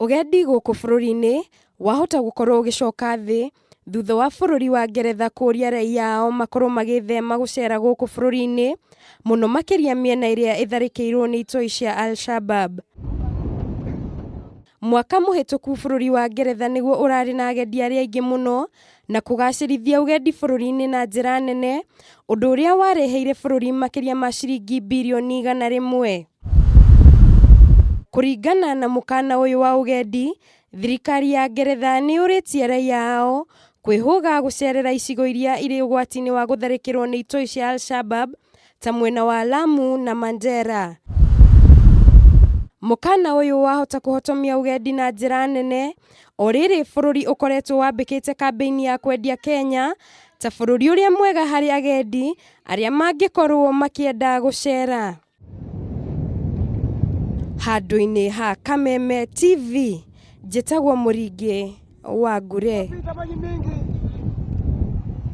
Ũgendi gũkũ bũrũri-inĩ wahota gũkorwo ũgĩcoka thĩ thutha wa bũrũri wa Ngeretha kũria raiya ao makorwo magĩthema gũcera gũkũ bũrũri-inĩ mũno makĩria mĩena ĩrĩa ĩtharĩkĩirwo nĩ itoi cia Al-Shabab. Mwaka mũhĩtũku bũrũri wa Ngeretha nĩguo ũrarĩ na agendi arĩa aingĩ mũno na kũgacĩrithia ũgendi bũrũri-inĩ na njĩra nene, ũndũ ũrĩa wareheire bũrũri makĩria ma ciringi birioni 100. Kũringana na mũkana ũyũ wa ũgendi, thirikari ya Ngeretha nĩ yũrĩtie raiya ao kwĩhũga gũcerera icigo iria irĩ ũgwati-inĩ wa gũtharĩkĩrwo nĩ itoi cia Al-Shabab ta mwena wa Lamu na Mandera. Mũkana ũyũ wahota kũhotomia ũgendi na njĩra nene o rĩrĩ bũrũri ũkoretwo wambĩkĩte kambĩini ya kwendia Kenya ta bũrũri ũrĩa mwega harĩ agendi arĩa mangĩkorwo makĩenda gũcera. Handũ-inĩ ha Kameme TV, njĩtagwo Mũringĩ wa Ngure. Pita maji mingi.